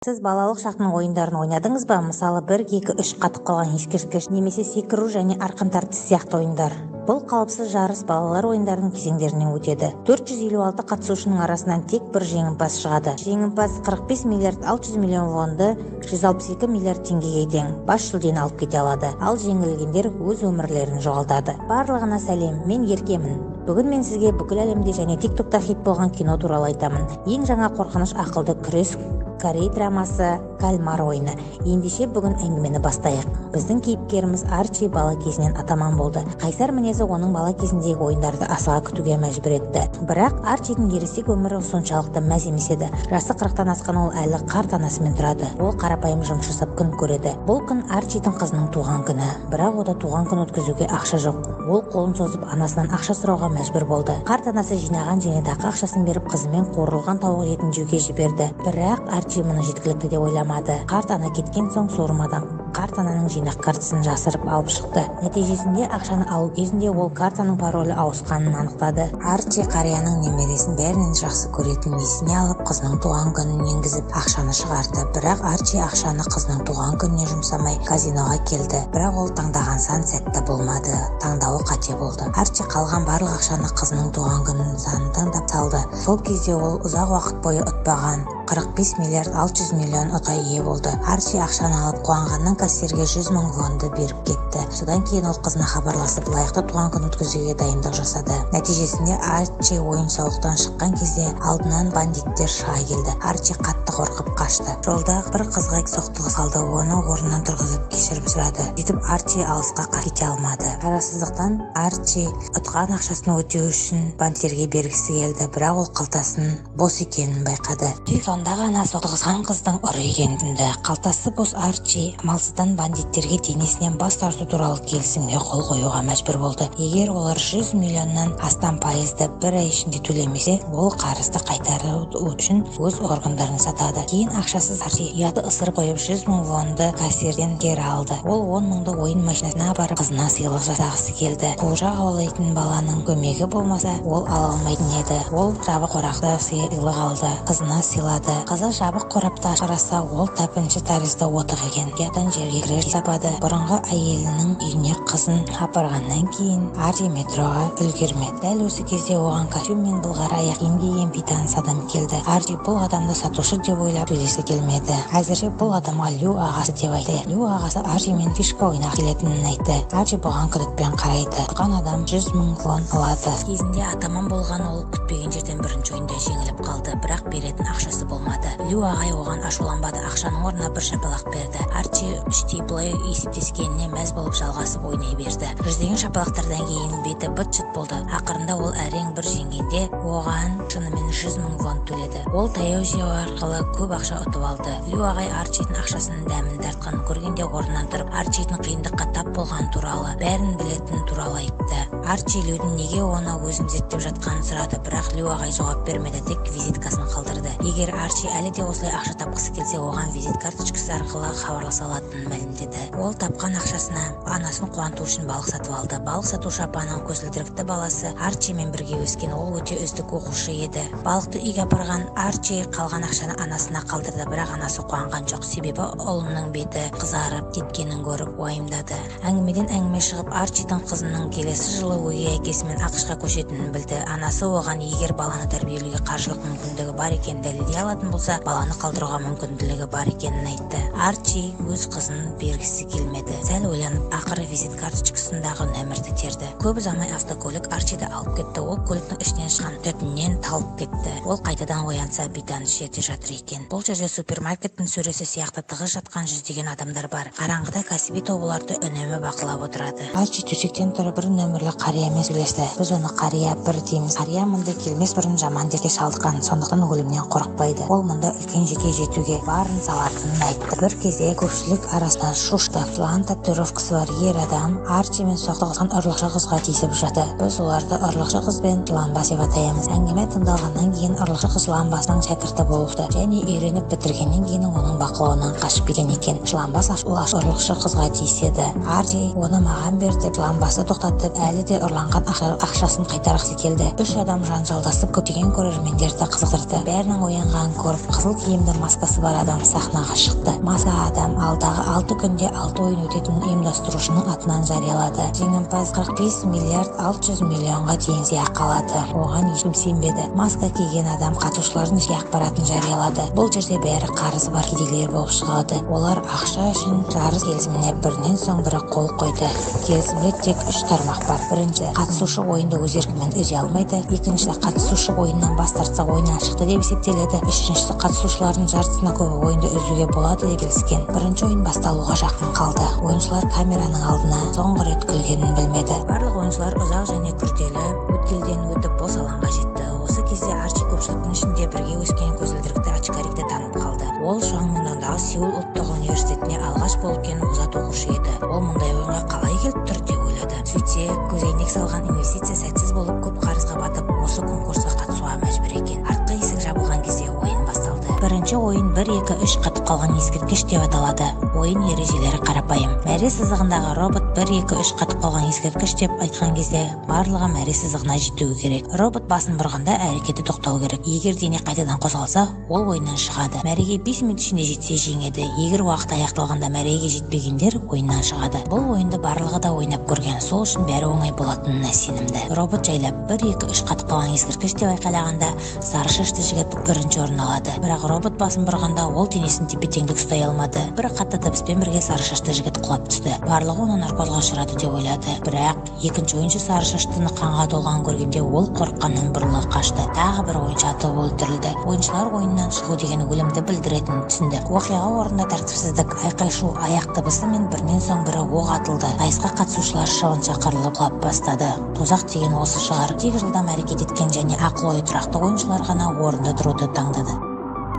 Сіз балалық шақтың ойындарын ойнадыңыз ба? Мысалы, 1, 2, 3, қатып қалған ескерткіш немесе секіру және арқан тартыс сияқты ойындар. Бұл қалыпсыз жарыс балалар ойындарының кезеңдерінен өтеді. 456 қатысушының арасынан тек бір жеңімпаз шығады. Жеңімпаз 45 миллиард 600 миллион вонды, 162 миллиард теңгеге тең, бас жүлдені алып кете алады. Ал жеңілгендер өз өмірлерін жоғалтады. Барлығына сәлем, мен Еркемін. Бүгін мен сізге бүкіл әлемде және TikTokта хит болған кино туралы айтамын. Ең жаңа қорқыныш ақылды күрес корей драмасы «Кальмар ойыны». Ендеше, бүгін әңгімені бастайық. Біздің кейіпкеріміз Арчи бала кезінен атаман болды. Қайсар мінезі оның бала кезіндегі ойындарды асыға күтуге мәжбүр етті. Бірақ Арчидің ересек өмірі соншалықты мәз емес еді. Жасы 40-тан асқан ол әлі қарт анасымен тұрады. Ол қарапайым жұмыс жасап күн көреді. Бұл күн Арчидің қызының туған күні, бірақ ода туған күн өткізуге ақша жоқ. Ол қолын созып, анасынан ақша сұрауға мәжбүр болды. Қарт анасы жинаған зейнетақы ақшасын беріп, қызымен қуырылған тауық етін жеуге жіберді. Бірақ Арчи мұны жеткілікті деп ойламады. Қарт ана кеткен соң, суырмадан қарт ананың жинақ картасын жасырып алып шықты. Нәтижесінде ақшаны алу кезінде ол картаның паролі ауысқанын анықтады. Арчи қарияның немересін бәрінен жақсы көретінін есіне алып, қызының туған күнін енгізіп, ақшаны шығарды. Бірақ Арчи ақшаны қызының туған күніне жұмсамай, казиноға келді. Бірақ ол таңдаған сан сәтті болмады, таңдауы қате болды. Арчи қалған барлық ақшаны қызының туған күнін санын таңдап салды. Сол кезде ол ұзақ уақыт бойы ұтпаған 45 миллиард 600 миллион ұтқа ие болды. Арчи ақшаны алып, қуанғаннан кассирге 100 мың вонды беріп кетті. Содан кейін ол қызына хабарласып, лайықты туған күн өткізуге дайындық жасады. Нәтижесінде Арчи ойын сауықтан шыққан кезде алдынан бандиттер шыға келді. Арчи қатты қорқып қашты. Жолда бір қызға соқтығыс қалды, оны орнынан тұрғызып, кешірім сұрады. Сөйтіп Арчи алысқа кете алмады. Шарасыздықтан Арчи ұтқан ақшасын өтеу үшін банктерге бергісі келді, бірақ ол қалтасының бос екенін байқады. Тек сонда ғана соқтығысқан қыздың ұры екенін түсінді. Қалтасы бос Арчи амалсыздан бандиттерге денесінен бас тарту туралы келісімге қол қоюға мәжбүр болды. Егер олар 100 миллионнан астам пайызды бір ай ішінде төлемесе, ол қарызды қайтару үшін өз органдарын сатады. Кейін ақшасыз Арчи ұяты ысырып қойып, 100 мың вонды кассирден кері алды. Ол 10 мыңды ойын машинасына апарып, қызына сыйлық жасағысы келді. Қуыршақ аулайтын баланың көмегі болмаса, ол ала алмайтын еді. Ол жабық қорапты сыйлық алды, қызына сыйлады. Қызы жабық қорапты қараса, ол тәпінші тәрізді отық екен. Ұяттан жерге кіре сапады. Бұрынғы әйелінің үйіне қызын апарғаннан кейін Арчи метроға үлгермеді. Дәл осы кезде оған костюм мен былғары аяқ киім киген бейтаныс адам келді. Арчи бұл адамды сатушы деп ойлап, сөйлесі келмеді. Әзірше бұл адамға Лю ағасы деп айтты. Лю ағасы Арчимен фишка ойнағысы келетінін айтты. Арчи бұған күдікпен қарайды. Ұтқан адам 100 мың вон алады. Кезінде атаман болған ол күтпеген жерден бірінші ойында жеңіліп қалды, бірақ беретін ақшасы болмады. Лю ағай оған ашуланбады, ақшаның орнына бір шапалақ берді. Арчи іштей бұлай есептескеніне мәз болып, жалғасып ойнай берді. Жүздеген шапалақтардан кейін беті быт шыт болды. Ақырында ол әрең бір жеңгенде, оған шынымен 100 мың вон төледі. Ол таяу жеу арқылы көп ақша ұтып алды. Лю ағай Арчидің ақшасының дәмін тартқанын көргенде, орнынан тұрып, Арчидің қиындыққа тап болғаны туралы, бәрін білетіні туралы айтты. Арчи Людің неге оны өзін зерттеп жатқанын сұрады, бірақ Лю ағай жауап бермеді, тек визиткасын қалдырды. Егер Арчи әлі де осылай ақша тапқысы келсе, оған визит карточкасы арқылы хабарласа алатынын мәлімдеді. Ол тапқан ақшасына анасын қуанту үшін балық сатып алды. Балық сатушы апаның көзілдірікті баласы Арчимен бірге өскен. Ол өте үздік оқушы еді. Балықты үйге апарған Арчи қалған ақшаны анасына қалдырды, бірақ анасы қуанған жоқ, себебі ұлының беті қызарып кеткенін көріп уайымдады. Әңгімеден әңгіме шығып, Арчидің қызының келесі жылы өгей әкесімен АҚШ-қа көшетінін білді. Анасы оған егер баланы тәрбиелеуге қаржылық мүмкіндігі бар екенін дәлелдей алатын болса, баланы қалдыруға мүмкіндігі бар екенін айтты. Арчи өз қызын бергісі келмеді. Сәл ойланып, ақыры визит карточкасындағы нөмірді терді. Көп ұзамай автокөлік Арчиді алып кетті. Ол көліктің ішінен шыққан түтіннен талып кетті. Ол қайтадан оянса, бейтаныс жерде жатыр екен. Бұл жерде супермаркеттің сөресі сияқты тығыз жатқан жүздеген адамдар бар. Қараңғыда кәсіби топ оларды үнемі бақылап отырады. Арчи төсектен тұрып, бір нөмірлі қариямен сөйлесті. Біз оны қария бір дейміз. Қария мұнда келмес бұрын жаман дертке шалдыққан, сондықтан өлімнен қорықпайды. Ол мұнда үлкен жетістікке жетуге барын салатынын айтты. Бір кезде көпшілік арасынан шу шықты. Жылан татуировкасы бар ер адам Арчимен соқтығысқан ұрлықшы қызға тиісіп жатты. Біз оларды ұрлықшы қыз бен жыланбас деп атаймыз. Әңгіме тыңдалғаннан кейін, ұрлықшы қыз жыланбасының шәкірті болыпты және үйреніп бітіргеннен кейін оның бақылауынан қашып кеткен екен. Жыланбас ұрлықшы қызға тиіседі. Арчи оны маған бер деп, жыланбасты тоқтатып, әлі де ұрланған ақшасын қайтарғысы келді. Үш адам жанжалдасып, көптеген көрермендерді қызықтырды. Бәрінің оянғанын болғанын көріп, қызыл киімді маскасы бар адам сахнаға шықты. Маска адам алдағы 6 күнде 6 ойын өтетінін ұйымдастырушының атынан жариялады. Жеңімпаз 45 миллиард 600 миллионға дейін сыйақы алады. Оған ешкім сенбеді. Маска киген адам қатысушылардың жеке ақпаратын жариялады. Бұл жерде бәрі қарызы бар кедейлер болып шығады. Олар ақша үшін жарыс келісіміне бірінен соң бірі қол қойды. Келісімде тек 3 тармақ бар. Бірінші, қатысушы ойынды өз еркімен үзе алмайды. Екінші, қатысушы ойыннан бас тартса, ойыннан шықты деп есептеледі. Үшіншісі, қатысушылардың жартысына көбі ойынды үзуге болады деп келіскен. Бірінші ойын басталуға жақын қалды. Ойыншылар камераның алдына соңғы рет күлгенін білмеді. Барлық ойыншылар ұзақ және күрделі өткелден өтіп, бос алаңға жетті. Осы кезде Арчи көпшіліктің ішінде бірге өскен көзілдірікті очкарикті танып қалды. Ол Чжуангмундағы Сеул ұлттық университетіне алғаш болып келген озат оқушы еді. Ол мұндай ойынға қалай келіп тұр деп ойлады. Сөйтсе, көзәйнек салған инвестиция сәтсіз болып, көп қарызға батып, осы конкурсқа қатысуға мәжбүр екен. Артқы есік жабылған кезде ойын басталды. Бірінші ойын 1, 2, 3 қатып қалған ескерткіш деп аталады. Ойын ережелері қарапайым. Мәре сызығындағы робот 1, 2, 3 қатып қалған ескерткіш деп айтқан кезде барлығы мәре сызығына жетуі керек. Робот басын бұрғанда әрекеті тоқтау керек. Егер дене қайтадан қозғалса, ол ойыннан шығады. Мәреге 5 минут ішінде жетсе, жеңеді. Егер уақыт аяқталғанда мәреге жетпегендер ойыннан шығады. Бұл ойынды барлығы да ойнап көрген, сол үшін бәрі оңай болатынына сенімді. Робот жайлап 1, 2, 3 қатып қалған ескерткіш деп айқайлағанда сары шашты жігіт бірінші орын алады. Бірақ робот басын бұрғанда ол денесін тепе-теңдік ұстай алмады. Бір қатты дыбыспен бірге сары шашты жігіт құлап түсті. Барлығы оны наркозға ұшырады деп ойлады. Бірақ екінші ойыншы сары шаштыны қанға толғанын көргенде, ол қорыққаннан бұрыла қашты. Тағы бір ойыншы атып өлтірілді. Ойыншылар ойыннан шығу деген өлімді білдіретінін түсінді. Оқиға орнында тәртіпсіздік, айқай-шу, аяқ дыбысы мен бірінен соң бірі оқ атылды. Сайысқа қатысушылар шыбынша қырылып құлап бастады. Тозақ деген осы шығар. Тек жылдам әрекет еткен және ақыл ойы тұрақты ойыншылар ғана орында тұруды таңдады.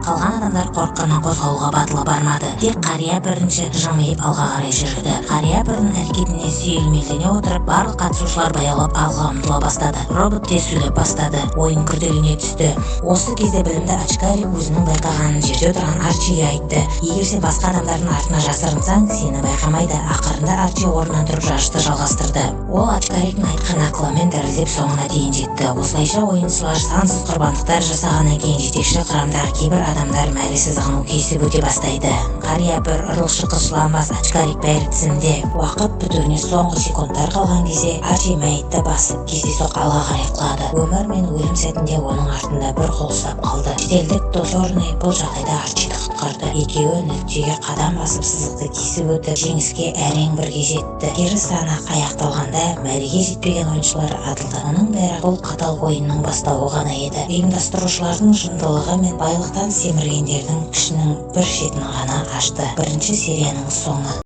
Қалған адамдар қорыққаннан қозғалуға батылы бармады. Тек қария бірінші жымиып алға қарай жүрді. Қария бірінің әрекетіне сүйемелдене отырып, барлық қатысушылар баяулап алға ұмтыла бастады. Робот тез сөйлеп бастады. Ойын күрделене түсті. Осы кезде білімді очкарик өзінің байқағанын жерде отырған Арчиге айтты. Егер сен басқа адамдардың артына жасырынсаң, сені байқамайды. Ақырында Арчи орнынан тұрып, жарысты жалғастырды. Ол очкариктің айтқан ақылымен дірілдеп соңына дейін жетті. Осылайша ойыншылар сансыз құрбандықтар жасағаннан кейін жетекші құрамдағы кейбір адамдар мәре сызығын кесіп өте бастайды. Қария бір, ұрлықшы қыз, жыланбас, очкарик, бәрі тізімде. Уақыт бітуіне соңғы секундтар қалған кезде Арчи мәйітті басып, кездейсоқ алға қарай құлады. Өмір мен өлім сәтінде оның артында бір қол ұстап қалды. Шетелдік дозорный бұл жағдайда Арчиді құтқарды. Екеуі нүктеге қадам басып, сызықты кесіп өтіп, жеңіске әрең бірге жетті. Кері санақ аяқталғанда мәреге жетпеген ойыншылар атылды. Мұның бәрі бұл қатал ойынның бастауы ғана еді. Ұйымдастырушылардың жындылығы мен байлықтан семіргендердің күшінің бір шетін ғана ашты. Бірінші серияның соңы.